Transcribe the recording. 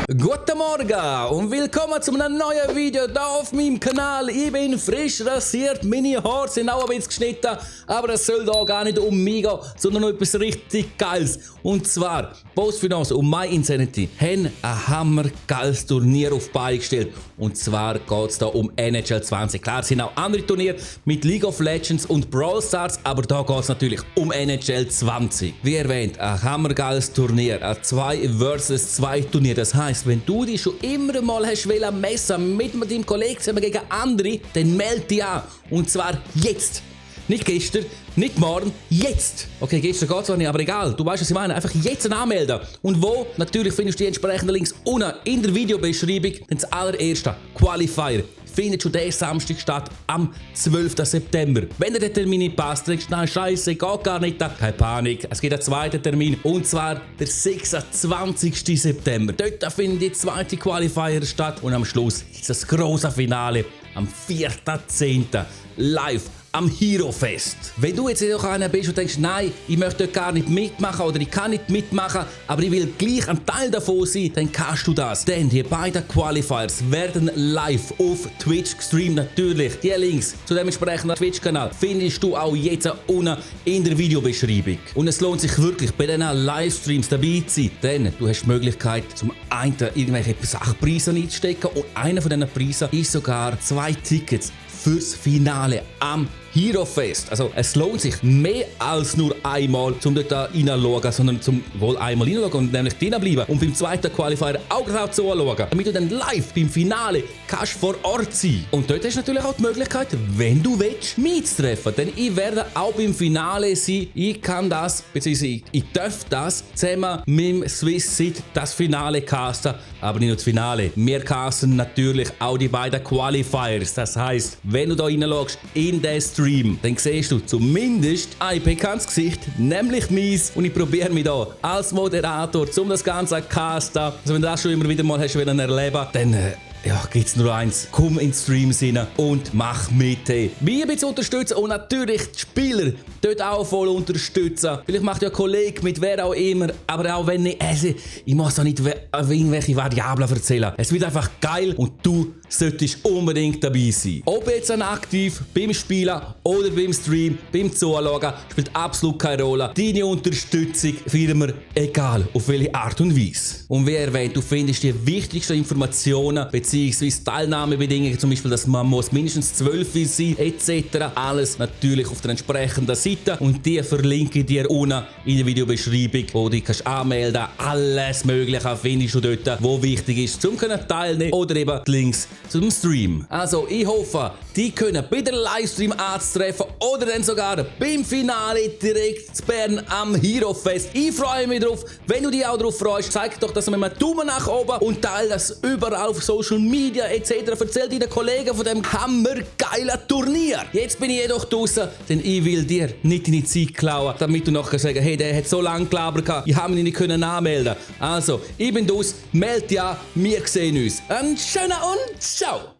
Guten Morgen und willkommen zu einem neuen Video hier auf meinem Kanal. Ich bin frisch rasiert, meine Haare sind auch ein bisschen geschnitten, aber es soll hier gar nicht um mich gehen, sondern um etwas richtig Geiles. Und zwar, Postfinance und MyInsanity haben ein hammergeiles Turnier auf die Beine gestellt. Und zwar geht es hier um NHL20. Klar, es sind auch andere Turniere mit League of Legends und Brawl Stars, aber da geht es natürlich um NHL20. Wie erwähnt, ein hammergeiles Turnier, ein 2 vs 2 Turnier. Das heisst, wenn du dich schon immer mal hast messen mit deinem Kollegen zusammen gegen andere, dann melde dich an. Und zwar jetzt. Nicht gestern, nicht morgen, jetzt. Okay, gestern geht es zwar nicht, aber egal. Du weißt, was ich meine. Einfach jetzt anmelden. Und wo? Natürlich findest du die entsprechenden Links unten in der Videobeschreibung. Denn das allererste, Qualifier, findet schon diesen Samstag statt, am 12. September. Wenn dir der Termin nicht passt, denkst du, nein, scheiße, geht gar nicht. Keine Panik, es gibt einen zweiten Termin. Und zwar der 26. September. Dort finden die zweite Qualifier statt. Und am Schluss ist das große Finale am 4.10. live am HeroFest. Wenn du jetzt noch einer bist und denkst, nein, ich möchte dort gar nicht mitmachen oder ich kann nicht mitmachen, aber ich will gleich ein Teil davon sein, dann kannst du das. Denn die beiden Qualifiers werden live auf Twitch gestreamt, natürlich. Die Links zu dem entsprechenden Twitch-Kanal findest du auch jetzt unten in der Videobeschreibung. Und es lohnt sich wirklich, bei diesen Livestreams dabei zu sein, denn du hast die Möglichkeit, zum einen irgendwelche Sachpreise einzustecken und einer von diesen Preisen ist sogar 2 Tickets fürs Finale am HeroFest. Also es lohnt sich mehr als nur einmal, um dort reinzuschauen, sondern zum wohl einmal reinschauen und nämlich drinnen bleiben und beim zweiten Qualifier auch genau zuschauen, damit du dann live beim Finale kannst vor Ort sein. Und dort hast du natürlich auch die Möglichkeit, wenn du willst, mitzutreffen. Denn ich werde auch beim Finale sein. Ich kann das, beziehungsweise ich darf das zusammen mit dem Swiss-Sit das Finale casten, aber nicht nur das Finale. Wir casten natürlich auch die beiden Qualifiers. Das heisst, wenn du da reinschaust in den Stream, dann siehst du zumindest ein bekanntes Gesicht, nämlich meins. Und ich probiere mich da als Moderator, um das Ganze zu casten. Also wenn du das schon immer wieder mal hast erleben, dann gibt es nur eins. Komm ins Stream rein und mach mit. Mich ein bisschen unterstützen und natürlich die Spieler dort auch voll unterstützen. Vielleicht macht ja ein Kollege mit, wer auch immer. Aber auch wenn nicht, ich muss da nicht irgendwelche Variablen erzählen. Es wird einfach geil und du solltest unbedingt dabei sein. Ob jetzt aktiv beim Spielen oder beim Stream, beim Zuschauen, spielt absolut keine Rolle. Deine Unterstützung feiern wir, egal auf welche Art und Weise. Und wie erwähnt, du findest die wichtigsten Informationen beziehungsweise Teilnahmebedingungen, zum Beispiel, dass man muss mindestens 12 sein etc. Alles natürlich auf der entsprechenden Seite und die verlinke ich dir unten in der Videobeschreibung, wo du dich anmelden kannst. Alles Mögliche findest du dort, wo wichtig ist, zum teilnehmen oder eben die Links zum Stream. Also ich hoffe, die können bei der Livestream anzutreffen oder dann sogar beim Finale direkt zu Bern am HeroFest. Ich freue mich drauf. Wenn du dich auch drauf freust, zeig doch das mit einem Daumen nach oben und teile das überall auf Social Media etc. Erzähl deinen Kollegen von dem hammergeilen Turnier. Jetzt bin ich jedoch draußen, denn ich will dir nicht deine Zeit klauen, damit du nachher sagen, hey, der hat so lange gelabert, ich habe mich nicht anmelden. Also, ich bin draus, melde dich an, wir sehen uns. Einen schönen und ciao!